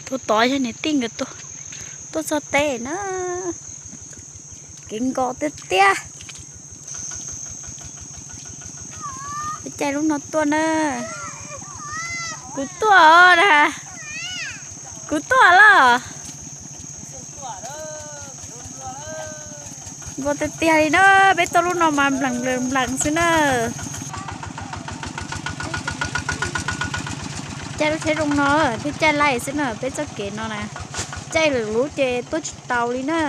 Tus tod yog niam tij nkawd tuaj, tuaj txog teb na. Kev nkos tiag tiag. Peb caij lub no tuaj na. Kuv tuaj os na. Kuv tuaj los. Nkos tiag tiag li na, peb tuaj lub no mas nplees nplees nplees xwb na. Caij lub tsheb zoo no thiaj caij laij xwb na, peb txoj kev no na, caij lwm lub ces tuaj tsis tau li na.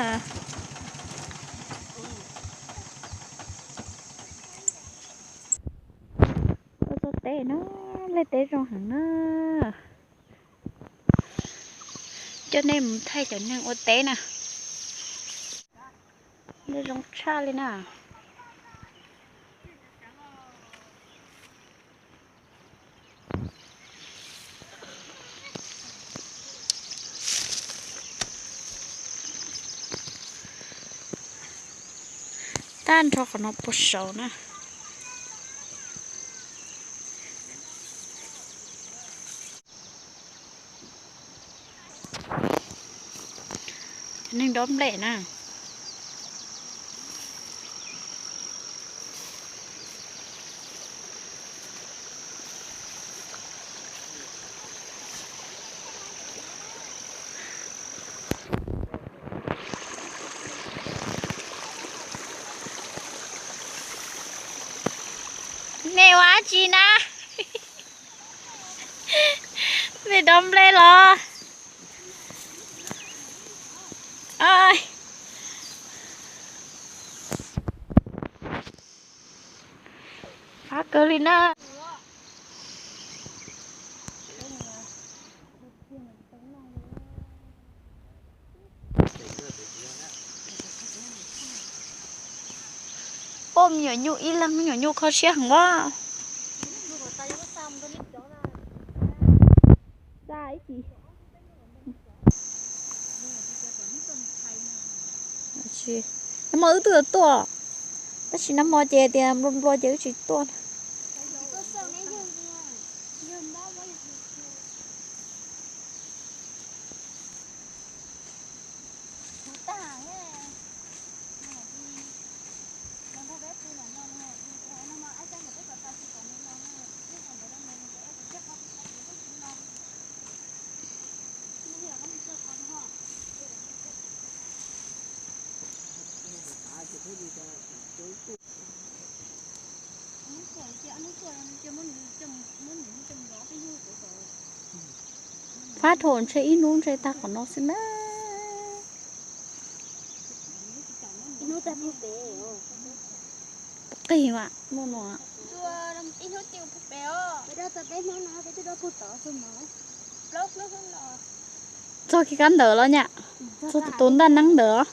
Tuaj txog teb na, nplej teb zoo heev na. Coj nej mus thaij cov neeg ua teb na. Nplej zoo tshaj li na. Tag nrho qhov no puag saud na. Neeg dob nplej na. Nej ua dab tsi na? Nej dob nplej los? Fab kawg li na. Poj me nyuam nyuj ib leeg me nyuam nyuj kho siab heev os. Nag hmo wb twb yuav tuaj, tab sis nag hmo ces tias nplua nplua ces wb tsis tuaj. Fab dhau ntshe ib hnub ntshe tag qhov no xwb na. Qis mas muaj no. Txog kiag kab ntawd los nyam, txog tus ntaj neeb ntawd os.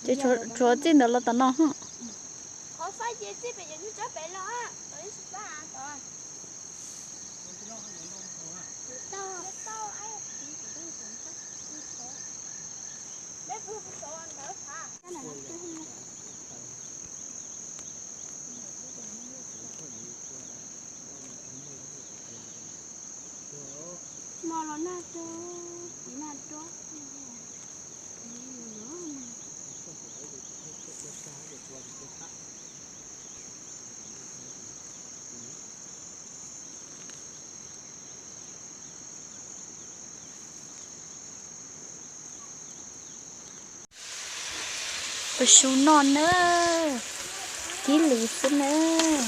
Ces tshuav txij ntawd los tom no. Ua su noj nawb, kib lwm xwb nawb.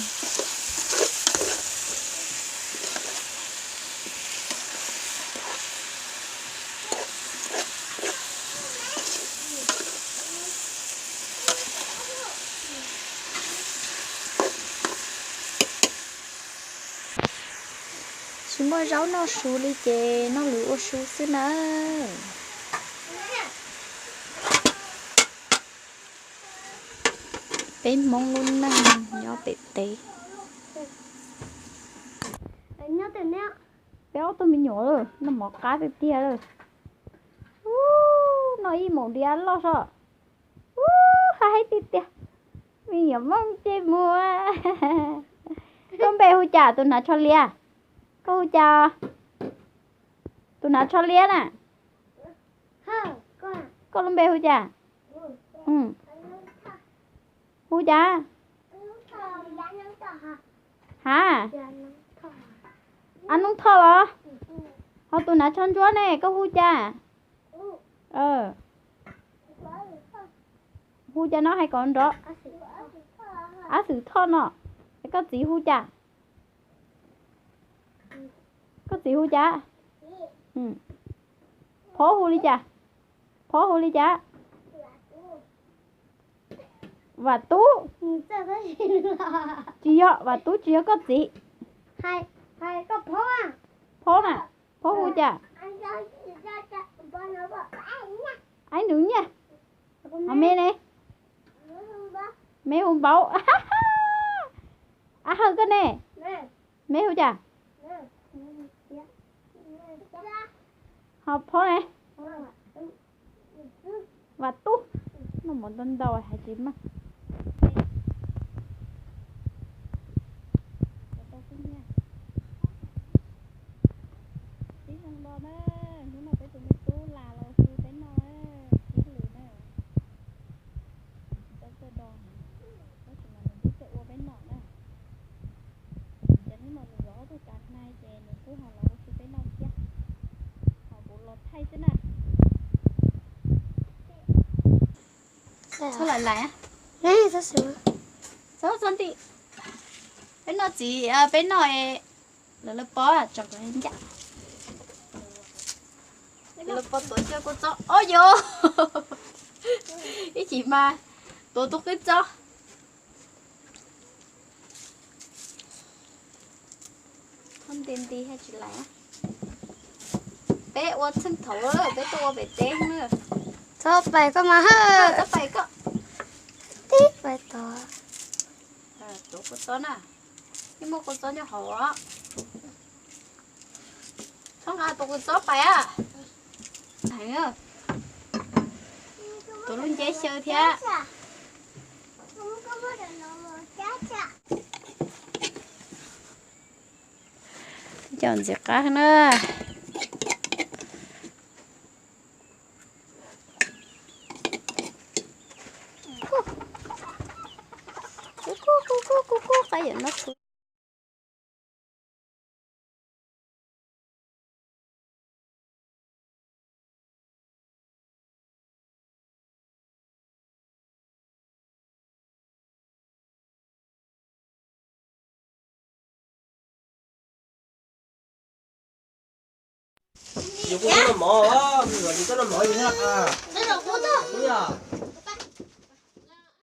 Tsis muaj zaub noj su li ces noj lwm ua su xwb nawb. Peb Hmoob lub neej nyob pem teb. Peb ob tug me nyuam noj mov qab tiag tiag lawm. Ub, noj ib maum diav loj so. Ub, haj heev tiag tiag. Me nyuam Hmoob ntsej muag. Koj npe hu cas tus hnav tsho liab? Koj hu cas? Tus hnav tsho liab na. Koj lub npe hu cas? Hu cas? Ha? Ab Noob Thoj los? Ho tus hnav tsho ntsuab ne, koj hu cas? Hu cas no hais kom nrov. Ab Xwm Thoj no. Koj txiv hu cas? Koj txiv hu cas? Phob hu li cas? Phob hu li cas? Vam Tub. Tsis yog, Vam Tub tsis yog koj txiv. Phob na, Phob hu cas? Aib Nus Nyiaj. Ho me ne? Me hu Npaum. Ab Hawj koj ne? Me hu cas? Ho Phob ne? Vam Tub. Noj mov ntau ntau hais tsis meej. Tib zoo no na, hnub no peb tus me tub Las los hu peb noj, Tib Lwm na. Tau txawj do, tab sis mas nws twb txawj ua peb noj na. Ces hnub no nws zov ob tug kav hnai ces nws kuj ho los hu peb noj thiab. Ho kuv los thaij xwb na. Txhob lais lais. Txhob txhob nti. Peb noj txiv, peb noj, lawv lawv pob tsom ncaj. Lawv pob tuav cov kua txob, o yos, ib chim mas tuav tus qwb txob. Txhob nti nti thiaj tsis lais. Peb ua txheej thaum, peb tuaj ua pem teb na. Txhob pais koj mas, txhob pais koj. Tib pais tod. Tuav kua txob na, yeej muaj kua txob nyob hauv os. Txhob nqa tus kua txob pais a. Tuav lub nceb xyaw thiab. Cov ntxim qab na. Kub kub kub kub kub, qab yam no. Yus kuj txob noj mov, yus txob noj mov yus thiab.